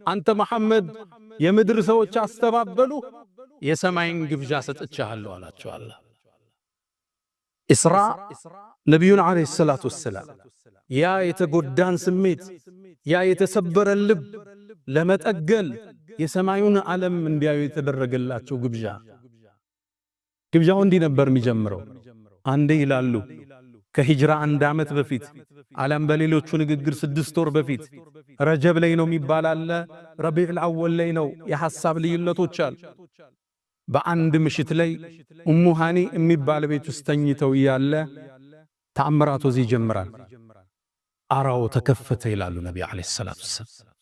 አንተ መሐመድ የምድር ሰዎች አስተባበሉ፣ የሰማይን ግብዣ ሰጥቼሃለሁ አላቸው። አላህ ኢስራ ነቢዩን ዓለይሂ ሰላቱ ወሰላም ያ የተጎዳን ስሜት፣ ያ የተሰበረን ልብ ለመጠገን የሰማዩን ዓለም እንዲያዩ የተደረገላቸው ግብዣ። ግብዣው እንዲህ ነበር የሚጀምረው። አንዴ ይላሉ ከሂጅራ 1 ዓመት በፊት፣ አለም በሌሎቹ ንግግር 6 ወር በፊት፣ ረጀብ ላይ ነው የሚባል አለ፣ ረቢዑል አወል ላይ ነው፣ የሐሳብ ልዩነቶች አሉ። በአንድ ምሽት ላይ ኡሙ ሃኒ የሚባል ቤት ውስጥ ተኝተው እያለ ተአምራቱ እዚህ ይጀምራል። አራው ተከፈተ ይላሉ ነቢ ዓለይሂ ሰላቱ ወሰላም።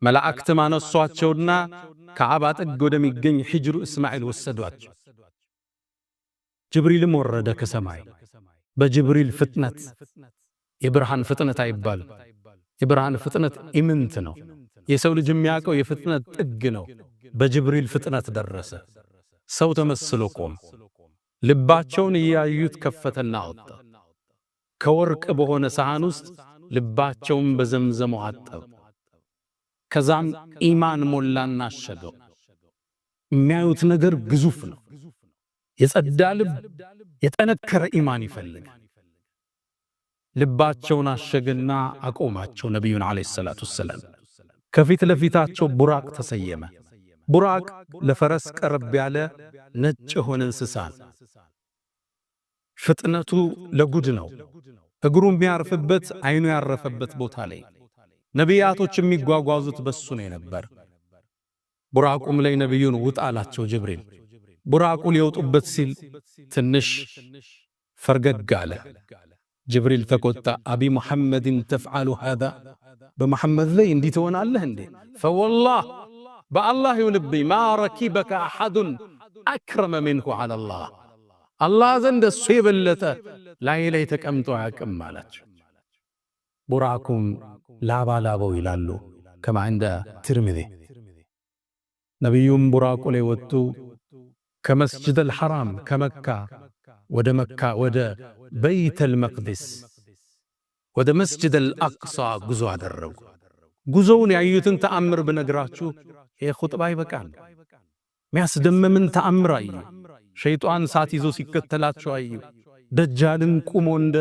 መላእክትም አነሷቸውና ከዓባ ጥግ ወደሚገኝ ሒጅሩ እስማዒል ወሰዷቸው። ጅብሪልም ወረደ ከሰማይ። በጅብሪል ፍጥነት፣ የብርሃን ፍጥነት አይባልም። የብርሃን ፍጥነት ኢምንት ነው። የሰው ልጅ የሚያውቀው የፍጥነት ጥግ ነው። በጅብሪል ፍጥነት ደረሰ። ሰው ተመስሎ ቆመ። ልባቸውን እያዩት ከፈተና አወጣ። ከወርቅ በሆነ ሰሃን ውስጥ ልባቸውን በዘምዘሙ አጠበ። ከዛም ኢማን ሞላና አሸገው። የሚያዩት ነገር ግዙፍ ነው። የጸዳ ልብ፣ የጠነከረ ኢማን ይፈልጋል። ልባቸውን አሸገና አቆማቸው። ነቢዩን ዓለይሂ ሰላቱ ወሰላም ከፊት ለፊታቸው ቡራቅ ተሰየመ። ቡራቅ ለፈረስ ቀረብ ያለ ነጭ የሆነ እንስሳ ነው። ፍጥነቱ ለጉድ ነው። እግሩ የሚያርፍበት አይኑ ያረፈበት ቦታ ላይ ነቢያቶች የሚጓጓዙት በሱ ነው የነበር። ቡራቁም ላይ ነቢዩን ውጣ አላቸው ጅብሪል። ቡራቁ ሊወጡበት ሲል ትንሽ ፈርገግ አለ። ጅብሪል ተቆጣ። أبمحمد تفعل هذا፣ በመሐመድ ላይ እንዲህ ትሆናለህ እንዴ? فوالله፣ በአላህ ይሁንብኝ፣ ما ركبك أحد أكرم منه على الله፣ አላህ ዘንድ እሱ የበለጠ ላይ ላይ ተቀምጦ አያውቅም አላቸው። ቡራኩም ላባ ላበው ይላሉ كما عند ትርሚዚ። ነቢዩም ቡራቁ ላይ ወጡ። ከመስጅድ አልሐራም ከመካ ወደ መካ ወደ በይተል መቅዲስ ወደ መስጅድ አልአቅሳ ጉዞ አደረጉ። ጉዞውን ያዩትን ተአምር ብነግራችሁ ይህ ኹጥባ ይበቃል። ሚያስደምምን ተአምር አዩ። ሸይጣን እሳት ይዞ ሲከተላቸው አዩ። ደጃልን ቁሞ እንደ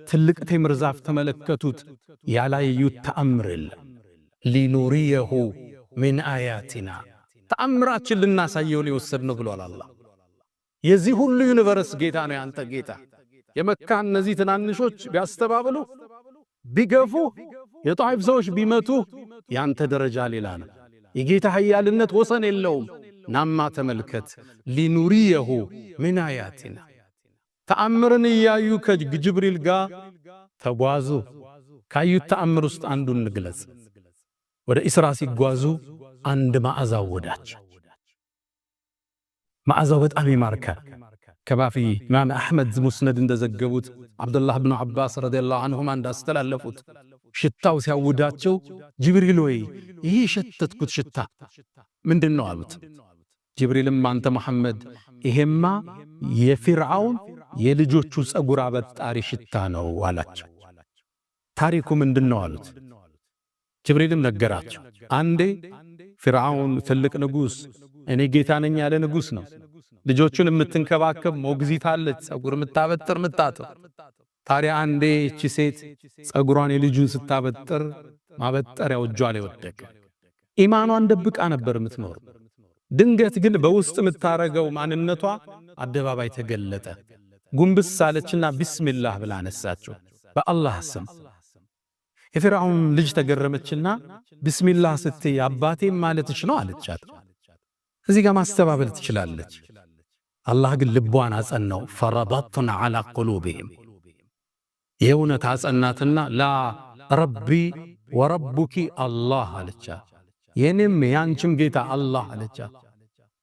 ትልቅ ቴምር ዛፍ ተመለከቱት። ያላዩት ተአምር የለም። لنريه من آياتنا፣ ተአምራችን ልናሳየው ነው የወሰድነው ብሏል አላህ። የዚህ ሁሉ universe ጌታ ነው ያንተ ጌታ። የመካ እነዚህ ትናንሾች ቢያስተባብሉ፣ ቢገፉ፣ የጣይፍ ሰዎች ቢመቱ ያንተ ደረጃ ሌላ ነው። የጌታ ኃያልነት ወሰን የለውም። ናማ ተመልከት። لنريه من آياتنا፣ ተአምርን እያዩ ከጅብሪል ጋር ተጓዙ። ካዩት ተአምር ውስጥ አንዱን እንግለጽ። ወደ ኢስራ ሲጓዙ አንድ መዓዛ ወዳቸው። መዓዛው በጣም ይማርካል። كما في ኢማም አሕመድ ሙስነድ እንደዘገቡት፣ ዓብዱላህ ብኑ ዓባስ رضي الله عنهما እንዳስተላለፉት፣ ሽታው ሲያውዳቸው ጅብሪል ወይ ይህ የሸተትኩት ሽታ ምንድን ነው አሉት። ጅብሪልም አንተ መሐመድ ይሄማ የፊርዓውን የልጆቹ ፀጉር አበጣሪ ሽታ ነው አላቸው። ታሪኩ ምንድን ነው አሉት። ጅብሪልም ነገራቸው። አንዴ ፊርዓውን ትልቅ ንጉሥ፣ እኔ ጌታ ነኝ ያለ ንጉሥ ነው። ልጆቹን የምትንከባከብ ሞግዚት አለች፣ ፀጉር የምታበጥር፣ የምታጥብ። ታዲያ አንዴ እቺ ሴት ፀጉሯን የልጁን ስታበጥር ማበጠሪያው እጇ ላይ ወደቀ። ኢማኗን ደብቃ ነበር የምትኖር። ድንገት ግን በውስጥ የምታረገው ማንነቷ አደባባይ ተገለጠ። ጉንብስ አለችና ቢስሚላህ ብላ አነሳችው፣ በአላህ ስም። የፊርዓውን ልጅ ተገረመችና ቢስሚላህ ስትይ አባቴም ማለትሽ ነው አለቻት። እዚህ ጋር ማስተባበል ትችላለች። አላህ ግን ልቧን አጸናው። فربطنا على قلوبهم፣ የእውነት አጸናትና لا ربي وربك الله አለቻት። የኔም የአንቺም ጌታ አላህ አለቻት።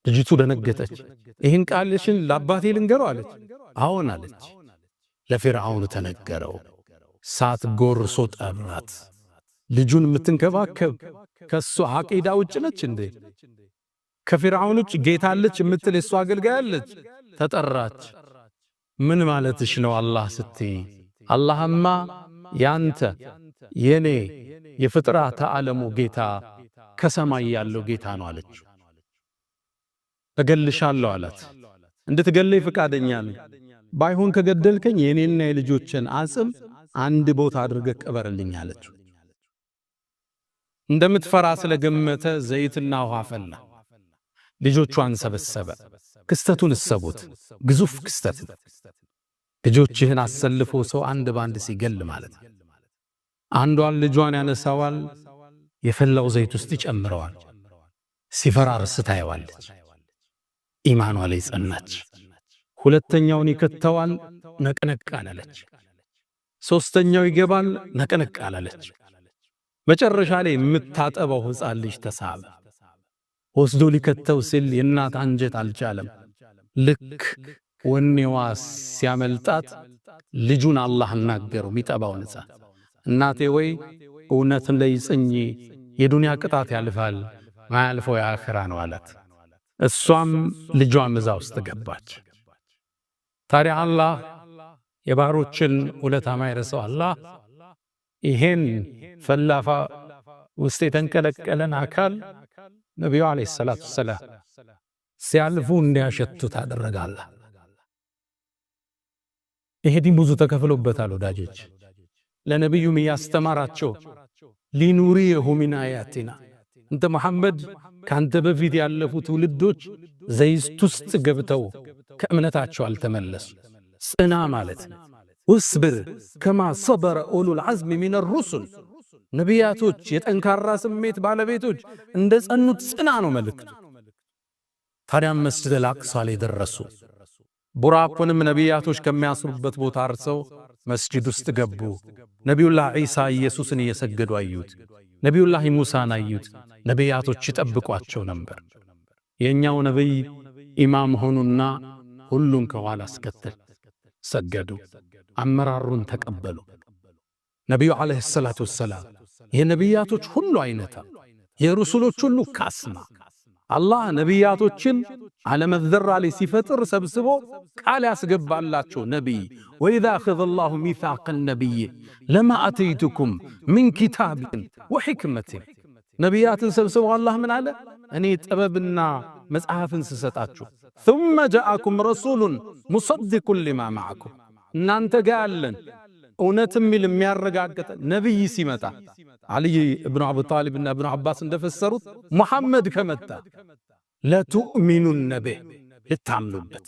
ልጅቱ ደነገጠች። ይህን ቃልሽን ለአባቴ ልንገረው አለች። አዎን አለች። ለፊርዓውን ተነገረው። ሳት ጎርሶ ጠራት። ልጁን የምትንከባከብ ከሱ አቂዳ ውጭ ነች እንዴ? ከፊርዓውን ውጭ ጌታ አለች የምትል የሷ አገልጋይ አለች። ተጠራች። ምን ማለትሽ ነው አላህ ስትይ? አላህማ ያንተ የኔ የፍጥረተ ዓለሙ ጌታ ከሰማይ ያለው ጌታ ነው አለችው። እገልሻለሁ አላት። እንድትገለኝ ፈቃደኛ ነኝ። ባይሆን ከገደልከኝ የኔና የልጆችን አጽም አንድ ቦታ አድርገህ ቅበርልኝ አለችው። እንደምትፈራ ስለገመተ ዘይትና ውሃ ፈላ። ልጆቿን ሰበሰበ። ክስተቱን እሰቡት። ግዙፍ ክስተት ነው። ልጆችህን አሰልፎ ሰው አንድ ባንድ ሲገል ማለት ነው። አንዷን ልጇን ያነሳዋል፣ የፈላው ዘይት ውስጥ ይጨምረዋል። ሲፈራርስ ታየዋለች። ኢማኗ ላይ ጸናች። ሁለተኛውን ይከተዋል፣ ነቅነቅ አላለች። ሶስተኛው ይገባል፣ ነቅነቅ አላለች። መጨረሻ ላይ የምታጠባው ሕፃን ልጅ ተሳበ። ወስዶ ሊከተው ሲል የእናት አንጀት አልቻለም። ልክ ወኔዋ ሲያመልጣት ልጁን አላህ አናገረው፣ የሚጠባውን ሕፃን። እናቴ ወይ እውነትን ላይ ጽኚ፣ የዱንያ ቅጣት ያልፋል፣ ማያልፈው የአኺራ ነው አላት። እሷም ልጇም እዛ ውስጥ ገባች። ታዲያ አላህ የባሮችን ውለታ ማይረሳው አላህ ይሄን ፈላፋ ውስጥ የተንቀለቀለን አካል ነቢዩ ዓለይሂ ሰላቱ ወሰላም ሲያልፉ እንዲያሸቱት አደረገ አላህ። ይሄ ዲን ብዙ ተከፍሎበታል ወዳጆች። ለነቢዩም እያስተማራቸው لنريه من آياتنا፣ እንተ መሐመድ ካንተ በፊት ያለፉ ትውልዶች ዘይት ውስጥ ገብተው ከእምነታቸው አልተመለሱ። ጽና ማለት واصبر كما صبر أولو العزم من الرسل፣ ነቢያቶች የጠንካራ ስሜት ባለቤቶች እንደ ጸኑት ጽና ነው መልእክቱ። ታዲያም መስጂድ አልአቅሳ ላይ ደረሱ። ቡራቁንም ነቢያቶች ከሚያስሩበት ቦታ አርሰው መስጂድ ውስጥ ገቡ። ነቢዩላህ ዒሳ ኢየሱስን እየሰገዱ አዩት። ነቢዩላህ ሙሳን አዩት። ነቢያቶች ይጠብቋቸው ነበር። የኛው ነቢይ ኢማም ሆኑና ሁሉን ከኋላ አስከተል ሰገዱ። አመራሩን ተቀበሉ። ነቢዩ ዓለይሂ ሰላቱ ወሰላም የነቢያቶች ሁሉ አይነታ፣ የሩሱሎች ሁሉ ካስማ። አላህ ነቢያቶችን ዓለም ዘራ ላይ ሲፈጥር ሰብስቦ ቃል ያስገባላቸው ነቢይ وإذ أخذ الله ميثاق النبيين لما آتيتكم من كتاب وحكمة። ነቢያትን ሰብስቦ አላህ ምን አለ? እኔ ጥበብና መጽሐፍን ስሰጣችሁ ثم جاءكم رسول مصدق لما معكم፣ እናንተ ጋር ያለን እውነት የሚል የሚያረጋግጥ ነብይ ሲመጣ፣ ዓልይ እብኑ አቡ ጣሊብ እና እብኑ አባስ እንደፈሰሩት ሙሐመድ ከመጣ لتؤمنن به ልታምኑበት።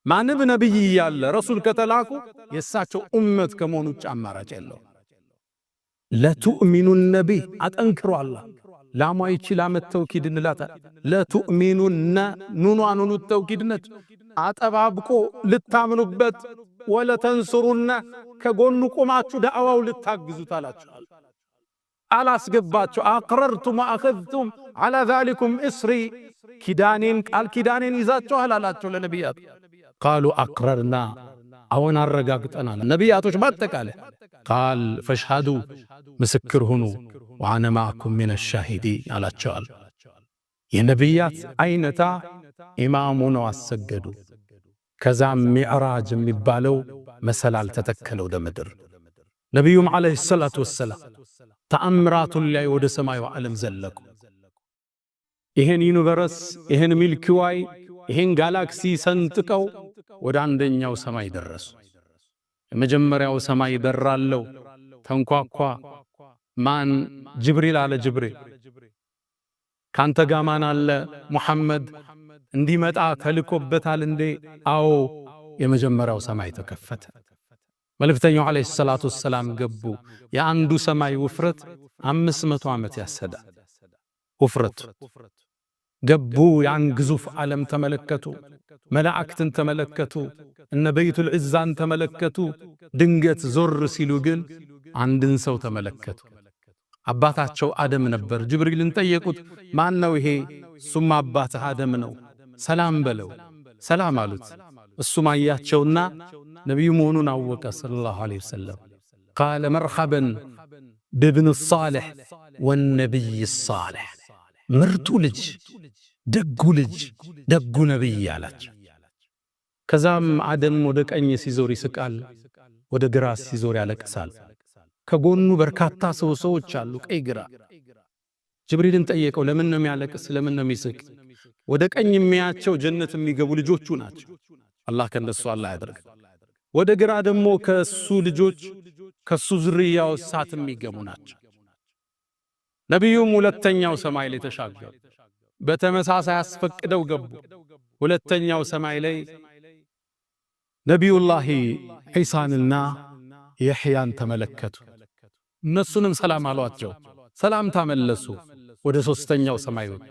ማንም ነብይ እያለ ረሱል ከተላኩ የእሳቸው ኡመት ከመሆኑ ውጭ አማራጭ የለውም። لتؤمنن به አጠንክሮ አላህ ላሟ ይቺ لام التوكيد እንላታል። لتؤمنن ኑኗ نون التوكيد ነች። አጠባብቆ ልታምኑበት፣ ولتنصرنه ከጎኑ ቆማችሁ ዳዕዋው ልታግዙት አላችኋል። አላስገባችሁ أأقررتم وأخذتم على ذلكم إصري፣ ኪዳኔን ቃል ኪዳኔን ይዛችኋል አላቸው ለነቢያት። قالوا أقررنا አዎን አረጋግጠናል። ነቢያቶች ባጠቃላይ قال فاشهدوا ምስክር ሁኑ وأنا معكم من الشاهدين አላቸዋል። የነቢያት አይነታ ኢማሙ ነው አሰገዱ። ከዛም ሚዕራጅ የሚባለው መሰላል ተተከለ ወደ ምድር። ነቢዩም ዓለይሂ ሰላቱ ወሰላም ተአምራቱን ላይ ወደ ሰማዩ ዓለም ዘለቁ። ይሄን universe፣ ይሄን Milky Way፣ ይሄን ጋላክሲ ሰንጥቀው ወደ አንደኛው ሰማይ ደረሱ። የመጀመሪያው ሰማይ በር አለው። ተንኳኳ። ማን? ጅብሪል አለ። ጅብሪል ካንተ ጋር ማን አለ? ሙሐመድ እንዲመጣ ተልኮበታል እንዴ? አዎ። የመጀመሪያው ሰማይ ተከፈተ። መልእክተኛው ዓለይሂ ሰላቱ ወሰላም ገቡ። የአንዱ ሰማይ ውፍረት 500 ዓመት ያሰዳል ውፍረቱ። ገቡ። ያን ግዙፍ ዓለም ተመለከቱ። መላእክትን ተመለከቱ። እነ በይቱል ዒዛን ተመለከቱ። ድንገት ዞር ሲሉ ግን አንድን ሰው ተመለከቱ። አባታቸው አደም ነበር። ጅብሪልን ጠየቁት፣ ማን ነው ይሄ? እሱም አባትህ አደም ነው፣ ሰላም በለው። ሰላም አሉት። እሱም አያቸውና ነቢዩ መሆኑን አወቀ صلى الله عليه وسلم። قال مرحبا بابن الصالح والنبي الصالح፣ ምርጡ ልጅ፣ ደጉ ልጅ፣ ደጉ ነቢይ አላቸው። ከዛም አደም ወደ ቀኝ ሲዞር ይስቃል፣ ወደ ግራ ሲዞር ያለቅሳል። ከጎኑ በርካታ ሰዎች አሉ፣ ቀኝ ግራ። ጅብሪልን ጠየቀው፣ ለምን ነው የሚያለቅስ? ለምን ነው የሚስቅ? ወደ ቀኝ የሚያቸው ጀነት የሚገቡ ልጆቹ ናቸው። አላህ ከነሱ አላህ ያድርግ። ወደ ግራ ደግሞ ከሱ ልጆች ከሱ ዝርያው እሳት የሚገቡ ናቸው። ነቢዩም ሁለተኛው ሰማይ ላይ ተሻገሩ። በተመሳሳይ አስፈቅደው ገቡ። ሁለተኛው ሰማይ ላይ ነቢዩላህ ዒሳንና የሕያን ተመለከቱ። እነሱንም ሰላም አሏቸው። ሰላምታ መለሱ። ወደ ሶስተኛው ሰማይ ወጡ።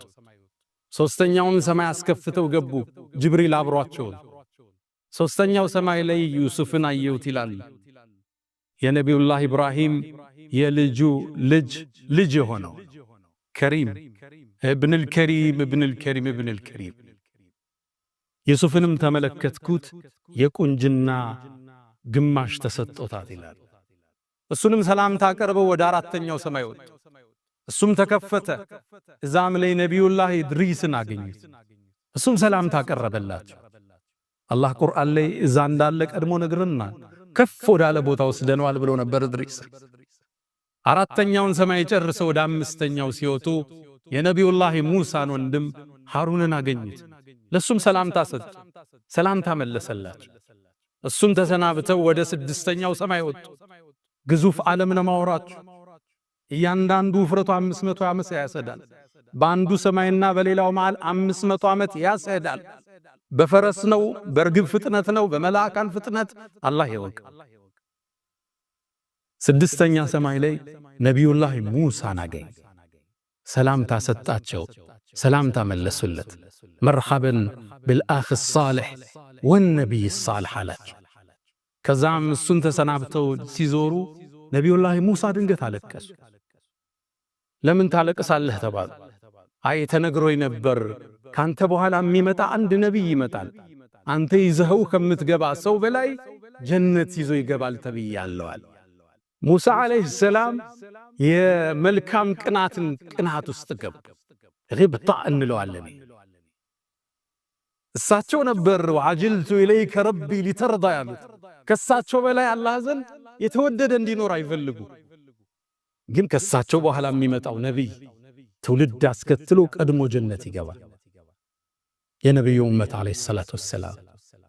ሶስተኛውን ሰማይ አስከፍተው ገቡ። ጅብሪል አብሯቸው። ሶስተኛው ሰማይ ላይ ዩሱፍን አየሁት ይላል። የነቢዩላህ ኢብራሂም የልጁ ልጅ ልጅ የሆነው ከሪም እብንል ከሪም እብንል ከሪም እብንል ከሪም። ዩሱፍንም ተመለከትኩት የቁንጅና ግማሽ ተሰጥቶታል ይላል። እሱንም ሰላምታ አቀርበው ወደ አራተኛው ሰማይ ወጡ። እሱም ተከፈተ። እዛም ላይ ነቢዩላህ ኢድሪስን አገኙት። እሱም ሰላምታ አቀረበላቸው። አላህ ቁርአን ላይ እዛ እንዳለ ቀድሞ ነግረናል። ከፍ ወዳለ ቦታ ወስደነዋል ብሎ ነበር ኢድሪስ። አራተኛውን ሰማይ ጨርሰው ወደ አምስተኛው ሲወጡ የነቢዩላህ ሙሳን ወንድም ሃሩንን አገኙት። ለሱም ሰላምታ ሰጡ። ሰላምታ መለሰላቸው። እሱም ተሰናብተው ወደ ስድስተኛው ሰማይ ወጡ። ግዙፍ ዓለም ነው ማውራችሁ። እያንዳንዱ ውፍረቱ 500 ዓመት ያሰዳል። በአንዱ ሰማይና በሌላው መሃል 500 ዓመት ያሰዳል። በፈረስ ነው፣ በርግብ ፍጥነት ነው፣ በመላእካን ፍጥነት አላህ ይወቅ። ስድስተኛ ሰማይ ላይ ነቢዩላህ ሙሳን አገኙ። ሰላምታ ሰጣቸው። ሰላምታ መለሱለት። መርሐበን بالأخ الصالح والنبي الصالح አላቸው። ከዛም እሱን ተሰናብተው ሲዞሩ ነቢዩላህ ሙሳ ድንገት አለቀሱ። ለምን ታለቅሳለህ ተባሉ። አይ ተነግሮኝ ነበር፣ ካንተ በኋላ የሚመጣ አንድ ነቢይ ይመጣል፣ አንተ ይዘኸው ከምትገባ ሰው በላይ ጀነት ይዞ ይገባል ተብያለሁ። ሙሳ ዓለይሂ ሰላም የመልካም ቅናትን ቅናት ውስጥ ገቡ። غبطة እንለዋለን። እሳቸው ነበር وعجلت إليك ربي لترضى ያሉት። ከሳቸው በላይ አላህ ዘንድ የተወደደ እንዲኖር አይፈልጉ። ግን ከሳቸው በኋላ የሚመጣው ነቢይ ትውልድ አስከትሎ ቀድሞ ጀነት ይገባል። የነቢዩ ኡመት ዓለይሂ ሰላቱ ወሰላም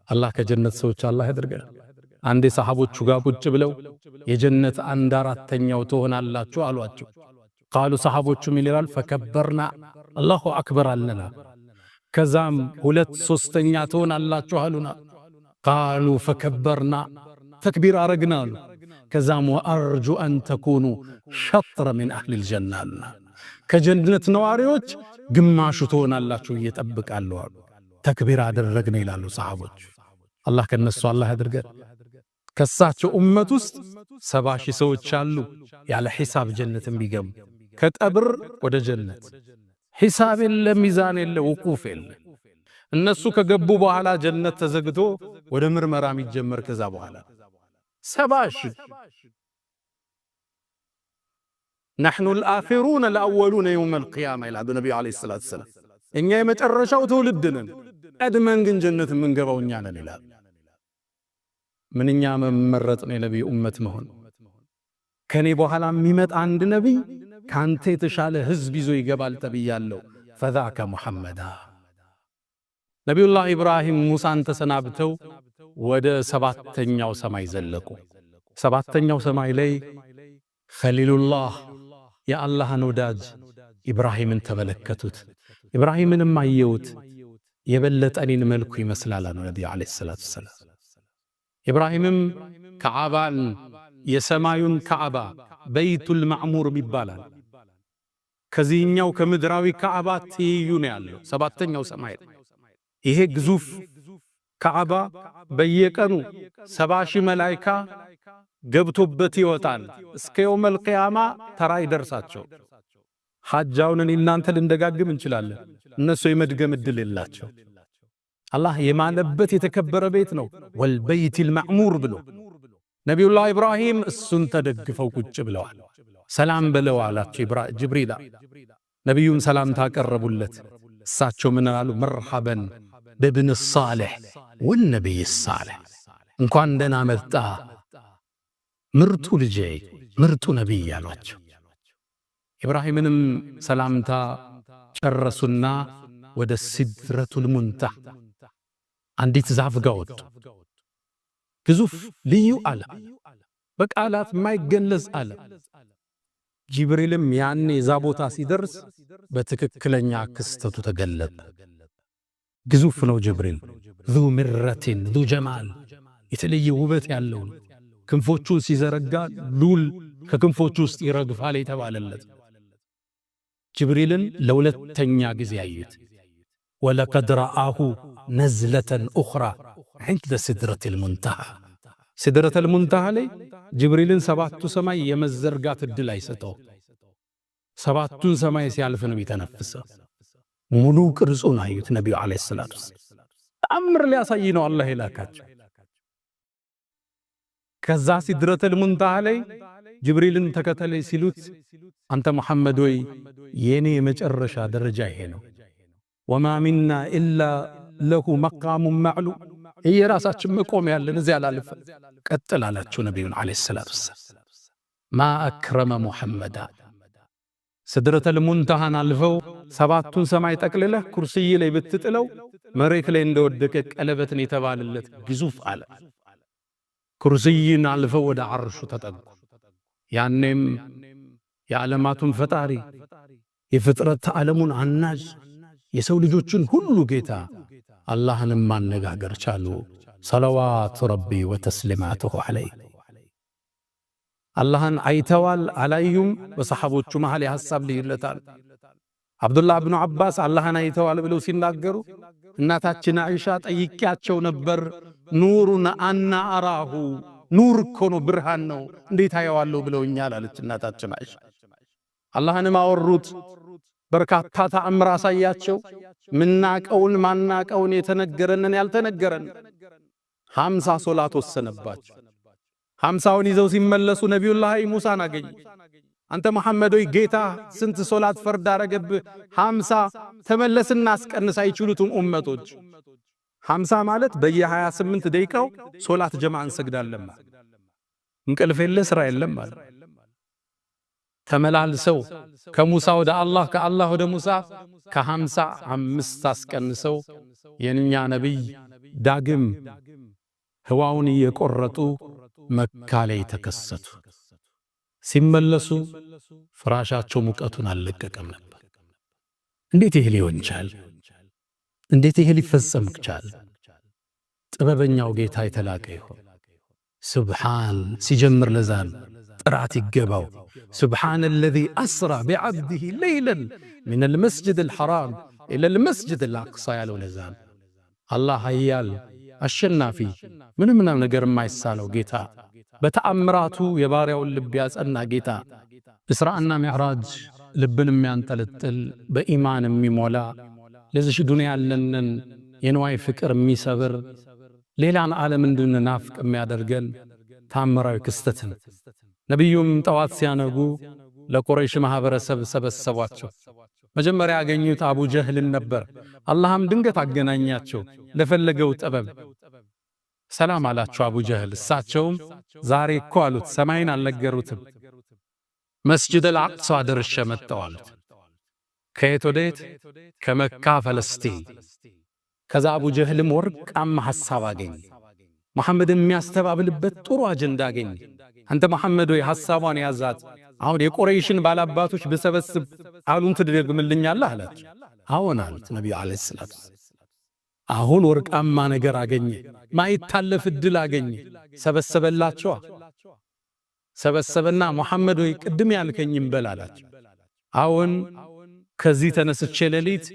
አላህ ከጀነት ሰዎች አላህ ያድርገን። አንዴ ሰሃቦቹ ጋር ቁጭ ብለው የጀነት አንድ አራተኛው ትሆናላችሁ አሏቸው። ቃሉ ሰሃቦቹ ምን ይላል? ፈከበርና አላሁ አክበር አልነና። ከዛም 2/3 ትሆናላችሁ አሉና። ቃሉ ፈከበርና ተክቢር አረግና አሉ። ከዛም ወአርጁ አን ተኩኑ ሸጥረ ሚን አህሊል ጀና አሉና። ከጀነት ነዋሪዎች ግማሹ ትሆናላችሁ እየጠብቃለሁ አሉ። ተክቢር አደረግን ይላሉ ሰሃቦቹ። አላህ ከነሱ አላህ ያድርገን። ከሳቸው ኡመት ውስጥ 70 ሺህ ሰዎች አሉ ያለ ሒሳብ ጀነት ቢገቡ፣ ከቀብር ወደ ጀነት ሒሳብ የለ፣ ሚዛን የለ፣ ውቁፍ የለ። እነሱ ከገቡ በኋላ ጀነት ተዘግቶ ወደ ምርመራ የሚጀመር ከዛ በኋላ 70 ሺህ። نحن الآخرون الأولون يوم القيامة ይላሉ ነቢዩ ዓለይሂ ሰላቱ ወሰላም። እኛ የመጨረሻው ትውልድ ነን፣ ቀድመን ግን ጀነት የምንገባው እኛ ነን ይላሉ። ምንኛ መመረጥ ነው የነቢዩ ኡመት መሆን። ከኔ በኋላ የሚመጣ አንድ ነቢይ ካንተ የተሻለ ህዝብ ይዞ ይገባል ተብያለሁ። ፈዛከ ሙሐመዳ። ነቢዩላህ ኢብራሂም ሙሳን ተሰናብተው ወደ ሰባተኛው ሰማይ ዘለቁ። ሰባተኛው ሰማይ ላይ ኸሊሉላህ የአላህን ወዳጅ ኢብራሂምን ተመለከቱት። ኢብራሂምንም አየሁት የበለጠ እኔን መልኩ ይመስላል አሉ ነቢዩ ዓለይሂ ሰላቱ ወሰላም። ኢብራሂምም ከዓባን የሰማዩን ከዓባ በይቱል ማዕሙር ይባላል። ከዚህኛው ከምድራዊ ከዓባ ትይዩ ነው ያለው ሰባተኛው ሰማይ። ይሄ ግዙፍ ከዓባ በየቀኑ 70 ሺህ መላኢካ ገብቶበት ይወጣል። እስከ የውመል ቂያማ ተራ ይደርሳቸው። ሐጃውን እናንተ ልንደጋግም እንችላለን፣ እነሱ የመድገም እድል የላቸው። አላህ የማለበት የተከበረ ቤት ነው። ወልበይቲል ማዕሙር ብሎ ነቢዩላህ ኢብራሂም እሱን ተደግፈው ቁጭ ብለዋል። ሰላም በለው አላቸው ጅብሪል። ነቢዩም ሰላምታ አቀረቡለት። እሳቸው ምን አሉ? መርሐበን በብን ሳልሕ ወነቢይ ሳልሕ፣ እንኳን ደህና መጣ ምርጡ ልጄ ምርጡ ነቢይ አሏቸው። ኢብራሂምንም ሰላምታ ጨረሱና ወደ ሲድረቱል ሙንተሃ አንዲት ዛፍ ጋር ወጡ። ግዙፍ ልዩ ዓለም፣ በቃላት የማይገለጽ ዓለም። ጅብሪልም ያኔ እዛ ቦታ ሲደርስ በትክክለኛ ክስተቱ ተገለጠ። ግዙፍ ነው ጅብሪል። ذو مرة ذو جمال፣ የተለየ ውበት ያለው ነው። ክንፎቹን ሲዘረጋ ሉል ከክንፎቹ ውስጥ ይረግፋል የተባለለት ጅብሪልን ለሁለተኛ ጊዜ አዩት። ولقد رآه نزلة أخرى عند سدرة المنتهى። ሲድረተል ሙንተሃ ላይ ጅብሪልን ሰባቱ ሰማይ የመዘርጋት ዕድል አይሰጠው። ሰባቱን ሰማይ ሲያልፍ ነው የተነፈሰው። ሙሉ ቅርጹን አዩት ነቢዩ ዓለይሂ ሰላቱ ወሰላም። ተአምር ሊያሳይ ነው አላህ የላካቸው። ከዛ ሲድረተል ሙንተሃ ላይ ጅብሪልን ተከተለኝ ሲሉት አንተ መሐመድ ወይ የኔ የመጨረሻ ደረጃ ይሄ ነው። وما منا إلا له مقام معلوم፣ ይህ የራሳችን መቆም ያለን እዚያ አላልፈ ቀጥል አላቸው ነቢዩን ዓለይሂ ሰላቱ ወሰላም። ما أكرم محمدا። ስድረተል ሙንተሃን አልፈው ሰባቱን ሰማይ ጠቅልለህ ኩርስይ ላይ ብትጥለው መሬት ላይ እንደወደቀ ቀለበትን የተባለለት ግዙፍ አለ። ኩርስይን አልፈው ወደ ዓርሹ ተጠጉ። ያኔም የዓለማቱን ፈጣሪ፣ የፍጥረት ዓለሙን አናዥ፣ የሰው ልጆችን ሁሉ ጌታ አላህንም ማነጋገር ቻሉ። ሰለዋቱ ረቢ ወተስሊማቱሁ ዐለይህ። አላህን አይተዋል አላዩም? በሰሐቦቹ መሃል የሐሳብ ልዩነት አለ። አብዱላህ ብኑ አባስ አላህን አይተዋል ብለው ሲናገሩ እናታችን አይሻ ጠይቄያቸው ነበር። نور أنى أراه፣ ኑር እኮ ነው፣ ብርሃን ነው፣ እንዴት አየዋለሁ ብለውኛል አለች እናታችን አይሻ። አላህንም አወሩት፣ በርካታ ተአምር አሳያቸው። ምናቀውን ማናቀውን፣ የተነገረንን ያልተነገረን። 50 ሶላት ወሰነባቸው። 50ውን ይዘው ሲመለሱ ነቢዩላህ ሙሳን አገኙ። አንተ መሐመድ ሆይ ጌታ ስንት ሶላት ፈርድ አረገብህ? 50። ተመለስና አስቀንስ፣ አይችሉትም ኡመቶች። 50 ማለት በየ28 ደቂቃው ሶላት ጀማ እንሰግዳለን ማለት፣ እንቅልፍ የለ ስራ የለም ማለት። ተመላልሰው ከሙሳ ወደ አላህ፣ ከአላህ ወደ ሙሳ፣ ከ55 አስቀንሰው የኛ ነቢይ ዳግም ህዋውን እየቆረጡ መካ ላይ ተከሰቱ። ሲመለሱ ፍራሻቸው ሙቀቱን አልለቀቀም ነበር። እንዴት ይሄ ሊሆን ቻለ? እንዴት ይሄ ሊፈጸም ቻለ? ጥበበኛው ጌታ የተላቀ ይሁን። ስብሓን ሲጀምር ለዛን ጥራት ይገባው። سبحان الذي أسرى بعبده ليلا من المسجد الحرام إلى المسجد الأقصى ያለው ለዛን። አላህ ኃያል አሸናፊ፣ ምንም ነገር የማይሳነው ጌታ፣ በተአምራቱ የባሪያውን ልብ ያጸና ጌታ። እስራእና ሚዕራጅ ልብን የሚያንጠለጥል፣ በኢማን የሚሞላ፣ ለዚሽ ዱንያ ያለንን የንዋይ ፍቅር የሚሰብር፣ ሌላን ዓለም እንድንናፍቅ የሚያደርገን ታምራዊ ክስተት ነው። ነቢዩም ጠዋት ሲያነጉ ለቁረይሽ ማህበረሰብ ሰበሰቧቸው። መጀመሪያ ያገኙት አቡ ጀህልን ነበር። አላህም ድንገት አገናኛቸው ለፈለገው ጥበብ። ሰላም አላቸው አቡ ጀህል። እሳቸውም ዛሬ እኮ አሉት፣ ሰማይን አልነገሩትም። መስጅድ አልአቅሷ ደርሼ መጣሁ አሉት። ከየት ወዴት? ከመካ ፈለስቲን። ከዛ አቡ ጀህልም ወርቃማ ሐሳብ አገኘ። መሐመድን የሚያስተባብልበት ጥሩ አጀንዳ አገኘ። አንተ መሐመድ ሆይ ሐሳቧን ያዛት። አሁን የቁረይሽን ባላባቶች ብሰበስብ ቃሉን ትደግምልኛለህ አላቸው። አዎን አሉት ነቢዩ ዓለይሂ ሰላቱ። አሁን ወርቃማ ነገር አገኘ፣ ማይታለፍ እድል አገኘ። ሰበሰበላቸው። ሰበሰበና መሐመድ ሆይ ቅድም ያልከኝም በል አላቸው። አሁን ከዚህ ተነስቼ ሌሊት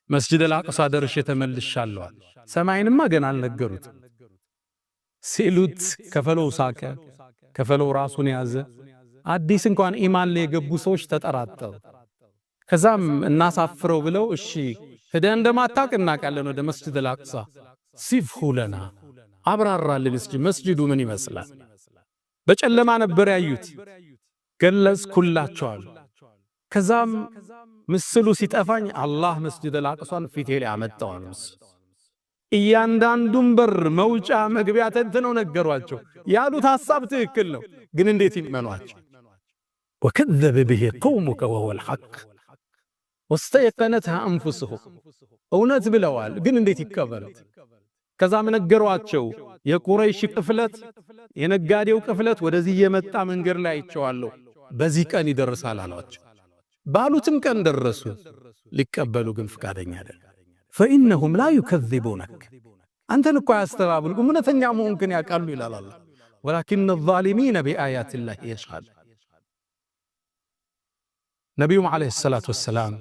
መስጅድ አልአቅሷ ደርሼ ተመልሻለሁ። ሰማይንማ ገና አልነገሩት ሲሉት ከፈለው ሳቀ፣ ከፈለው ራሱን ያዘ። አዲስ እንኳን ኢማን ላይ የገቡ ሰዎች ተጠራጠሩ። ከዛም እናሳፍረው ብለው እሺ ሄደህ እንደማታውቅ እናውቃለን፣ ወደ መስጅድ አልአቅሷ صفه لنا፣ አብራራልን እስኪ መስጅዱ ምን ይመስላል? በጨለማ ነበር ያዩት፣ ገለጽኩላቸዋል። ከዛም ምስሉ ሲጠፋኝ አላህ መስጅድ አልአቅሷን ፊቴ ላይ አመጣው። ምስል እያንዳንዱን በር መውጫ መግቢያ ተንትነው ነገሯቸው። ያሉት ሐሳብ ትክክል ነው፣ ግን እንዴት ይመኗቸው? وكذب به قومك وهو الحق واستيقنتها أنفسهم እውነት ብለዋል፣ ግን እንዴት ይቀበሉት? ከዛም ነገሯቸው። የቁረይሽ ቅፍለት፣ የነጋዴው ቅፍለት ወደዚህ የመጣ መንገድ ላይ አይቼዋለሁ፣ በዚህ ቀን ይደርሳል አሏቸው። ባሉትም ቀን ደረሱ። ሊቀበሉ ግን ፍቃደኛ አይደለም። فإنهم لا يكذبونك አንተን እኮ አያስተባብሉ፣ እውነተኛ መሆንክን ያውቃሉ ይላል አላህ። ولكن الظالمين بآيات الله يجحدون። ነቢዩም عليه الصلاة والسلام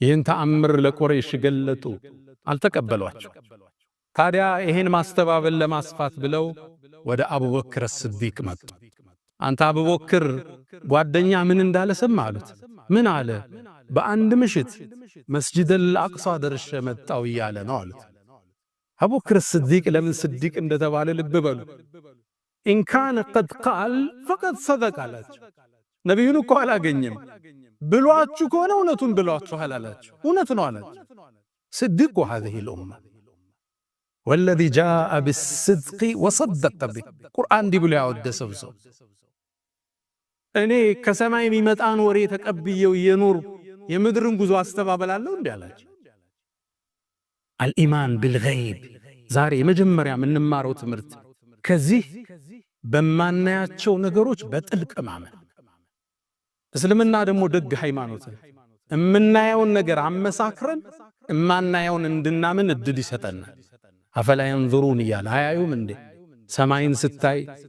ይህን ተአምር ለቁረይሽ ገለጡ፣ አልተቀበሏቸው። ታዲያ ይህን ማስተባበል ለማስፋት ብለው ወደ አቡበክር ስዲቅ መጡ። አንተ አቡበክር፣ ጓደኛ ምን እንዳለ ሰማ አሉት። ምን አለ? በአንድ ምሽት መስጂደል አቅሷ ደርሼ መጣው እያለ ነው አሉት። አቡበክር ስዲቅ ለምን ስዲቅ እንደተባለ ልብ በሉ። إن كان قد قال فقد صدق አላቸው። ነቢዩን እኮ አላገኘም፣ ብሏችሁ ከሆነ እውነቱን ብሏችኋል አላቸው። እውነት ነው አላቸው። صديق هذه الأمة والذي جاء بالصدق وصدق به ቁርአን እንዲህ ብሎ ያወደሰው ሰው፣ እኔ ከሰማይ የሚመጣን ወሬ ተቀብየው እየኖር የምድርን ጉዞ አስተባበላለሁ እንዲህ አላቸው። الإيمان بالغيب ዛሬ የመጀመሪያ የምንማረው ትምህርት ከዚህ በማናያቸው ነገሮች በጥልቅ ማመን። እስልምና ደግሞ ደግ ሃይማኖት፣ እምናየውን ነገር አመሳክረን እማናየውን እንድናምን እድል ይሰጠናል። أفلا ينظرون እያለ አያዩም እንዴ? ሰማይን ስታይ